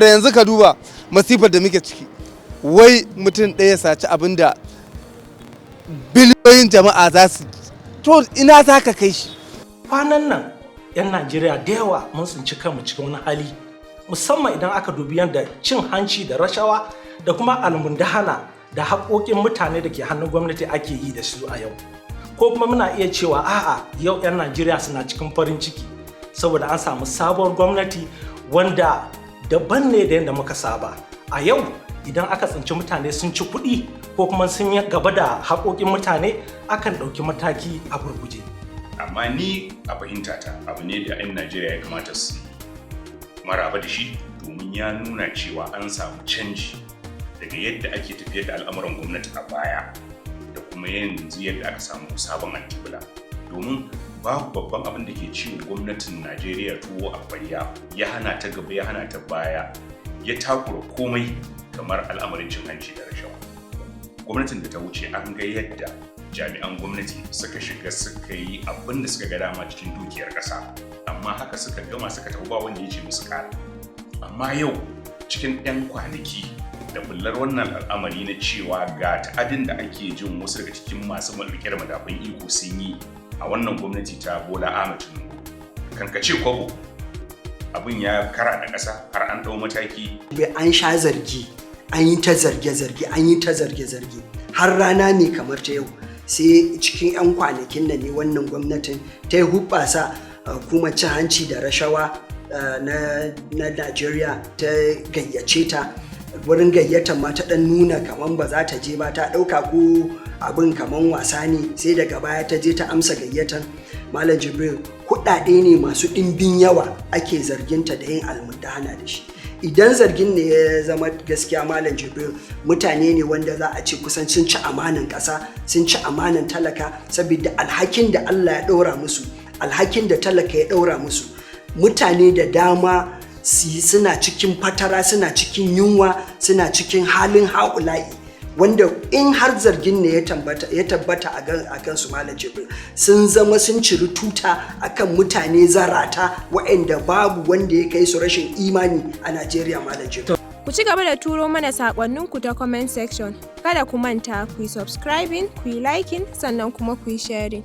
Yanzu ka duba masifar da muke ciki, wai mutum ɗaya saci abin da biliyoyin jama'a za su, to ina za ka kai shi? Kwanan nan 'yan Najeriya da yawa mun tsinci kanmu cikin wani hali, musamman idan aka dubi yadda cin hanci da rashawa da kuma almundahana da haƙoƙin mutane da ke hannun gwamnati ake yi da su a yau. Ko kuma muna iya cewa a'a, yau 'yan Najeriya suna cikin farin ciki saboda an samu sabuwar gwamnati wanda daban ne da yadda muka saba. A yau idan aka tsinci mutane sun ci kuɗi ko kuma sun yi gaba da haƙoƙin mutane, akan ɗauki mataki a gurguje. Amma ni a fahimta ta, abu ne da 'yan Najeriya ya kamata su maraba da shi, domin ya nuna cewa an samu canji daga yadda ake tafiyar da al'amuran gwamnati a baya da kuma yanzu yadda aka samu sabon alkibla, domin babu babban abin da ke ciwo gwamnatin Najeriya tuwo a kwarya, ya hana ta gaba, ya hana ta baya, ya takura komai kamar al'amarin cin hanci da rashawa. Gwamnatin da ta wuce, an ga yadda jami'an gwamnati suka shiga suka yi abin da suka ga dama cikin dukiyar ƙasa, amma haka suka gama suka tafi, ba wanda ya ce musu ƙala. Amma yau, cikin 'yan kwanaki da bullar wannan al'amari na cewa ga ta'adin da ake jin wasu daga cikin masu riƙe da madafun iko sun yi a wannan gwamnati ta Bola Ahmed Tinubu, kankace kwabo abin ya kara da ƙasa har an ɗau mataki. An sha zargi, an yi ta zarge-zarge, an yi ta zarge-zarge, har rana ne kamar ta yau, sai cikin 'yan kwanakin nan ne wannan gwamnatin ta yi hubbasa kuma cin hanci da rashawa na Najeriya ta gayyace ta. Wurin gayyatar ma ta dan nuna kaman ba za ta je ba, ta ɗauka ko abin kaman wasa ne, sai daga baya ta je ta amsa gayyatar. Malam Jibril, kuɗaɗe ne masu ɗimbin yawa ake zarginta da yin almundahana da shi. Idan zargin ne ya zama gaskiya, Malam Jibril, mutane ne wanda za a ce kusan sun ci amanan ƙasa, sun ci amanan talaka, saboda alhakin da Allah ya ɗora musu, alhakin da talaka ya ɗora musu. Mutane da dama suna cikin fatara, suna cikin yunwa, suna cikin halin ha'ula'i, wanda in har zargin ne ya tabbata a kansu, Malam Jibril, sun zama sun ciri tuta akan mutane zarata waɗanda babu wanda ya kai su rashin imani a Najeriya, Malam Jibril. Ku ci gaba da turo mana saƙonninku ta comment section. Kada ku manta ku yi subscribing, ku yi liking, sannan kuma ku yi sharing.